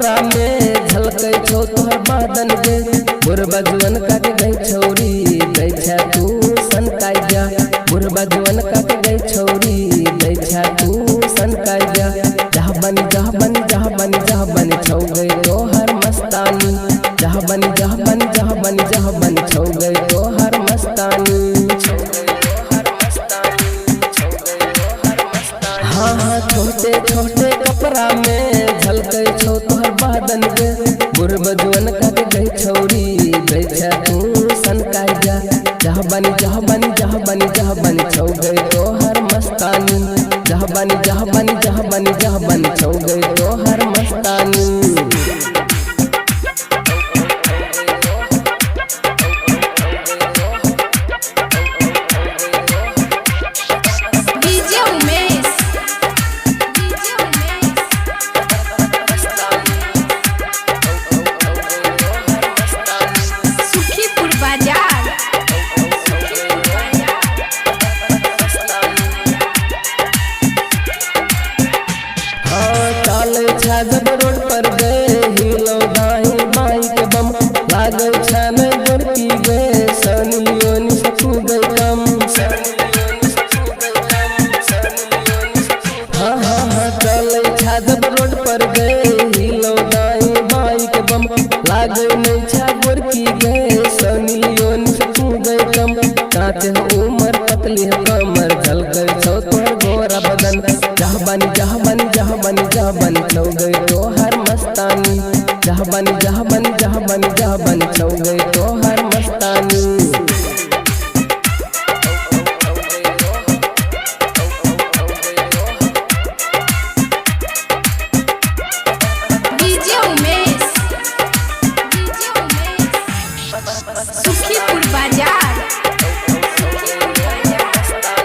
कपड़ा में झलकै छौ तोहर बदन गे। बुढ़बा जुअन का के गई छौरी दै छा तू सनकाइ जा। बुढ़बा जुअन का के गई छौरी दै छा तू सनकाइ जा। जह बनी जह बनी जह बनी जह बनी छौ गई तोहर मस्तानी। जह बनी जह बनी जह बनी जह बनी छौ गई तोहर मस्तानी। हाँ हाँ छोटे छोटे कपड़ा में झलकै छौ तोहर बदन गे। बुढ़बा जुअन का के गई छौरी दै छा तू सनकाइ जा। जह बनी जह बनी जह बनी जह बनी छौ गई तोहर मस्तानी। जह बनी जह बनी जह बनी जह बनी छौ गई तोहर मस्तानी। DJ Umesh, DJ Umesh, Sukhipur Bazar, Sukhipur Bazar. हाँ चलै छा जब रोड पर गए हिलो दाई बाई के बम। लागै छा नै गोरकी गे सनी लियोनी से तू गई कम। हाँ हाँ हाँ चलै छा जब रोड पर गए हिलो दाई बाई के बम। लागै नै छा गोरकी गे सनी लियोनी से तू गई कम। कांच है उमर पतली है कमर झलकै छौ तोहर गोरा बदन। जह बनी जह बनी जह बनी जह बनी छौ गई तोहर मस्तानी। जह बनी जह बनी जह बनी जह बनी छौ गई तोहर मस्तानी। DJ Umesh, DJ Umesh, Sukhipur Bazar, Sukhipur Bazar.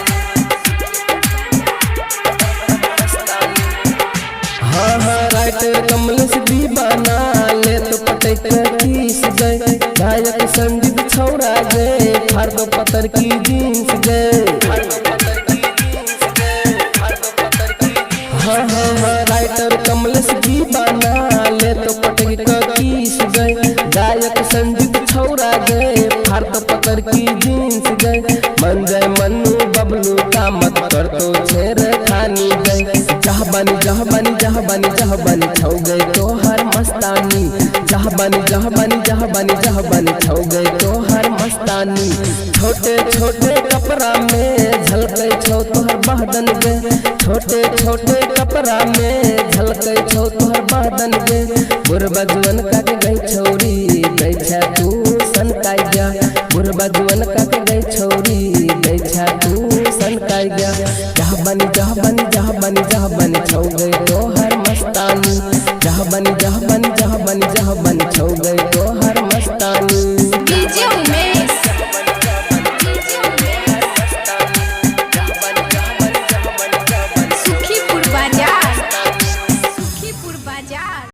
हाँ हाँ राइटर कमलेश दीवाना ले तो पटक किस गए। गायक संजीत छौरा गए फार्दो पतर की जींस गए। हाँ हाँ हाँ राइटर कमलेश दीवाना ले तो पटक किस गए। गायक संजीत छौरा गए फार्दो पतर की जींस गए। मन जय मन्नू बबलू का मत कर तो छेर खानी गए। जह बनी जह बनी जह बनी जह बनी छौ गई तोहर मस्तानी। जह बनी जह बनी जह बनी जह बनी छौ गई तोहर मस्तानी। छोटे छोटे कपड़ा में झलकै छौ तोहर बदन गे। छोटे छोटे कपड़ा में झलकै छौ तोहर बदन गे। बुढ़बा जुअन का के गई छौरी दै छा तू सनकाइ जा। बुढ़बा जुअन का के गई छौरी दै छा तू सनकाइ जा। जह बनी जह बनी जह बनी जह बनी छौ गई तोहर मस्तानी। जह बनी जह बनी जह बनी जह बनी छौ गई तोहर।